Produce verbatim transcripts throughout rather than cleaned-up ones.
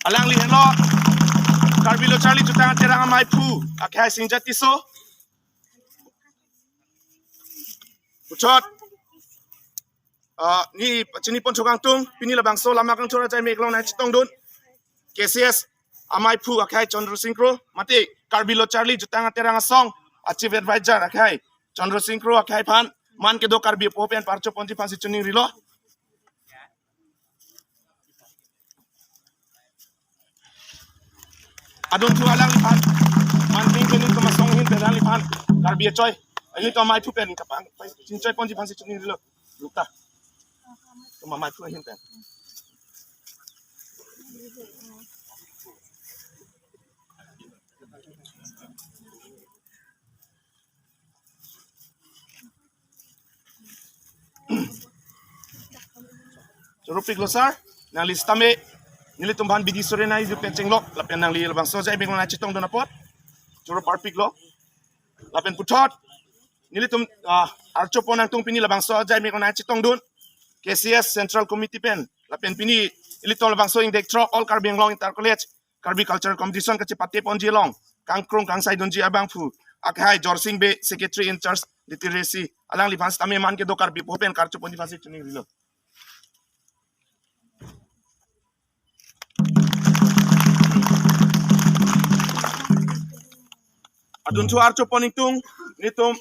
Alangli henlo Karbi Lo Charli Jutang Aterang Amaiphu akhai Singjat Tisso. Puthot, ah, ne pachini pon chokangtung, pini labangso lama kangthur ajai mek along nangchetongdun K C S Amaiphu akhai Chandra Sing Kro, mate Karbi Lo Charli Jutang Aterang Asong a Chief Advisor akhai Chandra Sing Kro akhai aphan man kedo Karbi apo pen parcho ponji aphansi chiningrilo. Adunthu alangliphan man king king kemasong ahin pen alangliphan Karbi achoi, ahin to Amaiphu pen kapang chinchoi ponji aphansi chiningrilo. Lukta. Tuma Amaiphu ahin pen. Choro piklo sir, nangli sitame nelitum aphan bidi sore nangji pen chenglok, lapen nangli labangso ajai mek along nangchetongdun apot choro parpiklo. Lapen puthot nelitum, ah, archo pon nangtung, pini labangso ajai mek along nangchetongdun K C S Central Committee pen, lapen pini ilitum labangso ingdeng throk All Karbi Anglong Inter College Karbi Cultural Competition kachepate ponji along kangkrung kangsaidunji abangphu akhai Jorsing Bey, Secretary in Charge Literacy, alangliphan sitame man kedo Karbi apo pen karcho ponji aphansi chiningrilo. Adunthu archo pon ingtung nelitum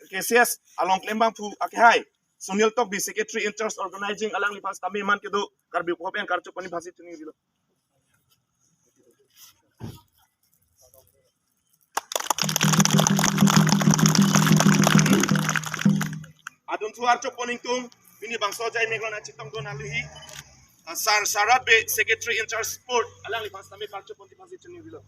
K C S along klembangphu akhai Sunil Tokbi, Secretary in Charge Organizing, alangliphan sitame man kedo Karbi apo pen karcho ponji aphansi chiningrilo. Adunthu archo pon ingtung, pini bangso ajai mek along nangchetongdun aluhi, ah, Sir Sarat Bey, Secretary in Charge Sport, alangliphan sitame karcho ponji aphansi chiningrilo.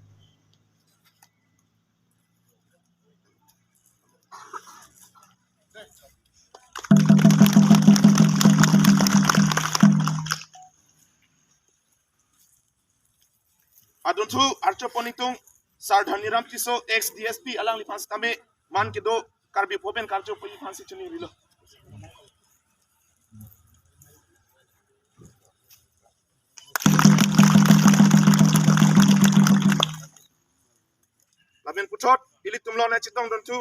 Adunthu archo pon ingtung Sir Dhaniram Tisso, ex D S P, alangliphan sitame man kedo Karbi apo pen karcho ponji aphansi chiningrilo. Lapen puthot ilitum along nangchetongdunthu,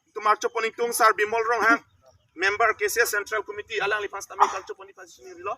itum archo pon ingtung Sir Bimol Ronghang, member K C S Central Committee, alangliphan sitame karcho ponji aphansi chiningrilo.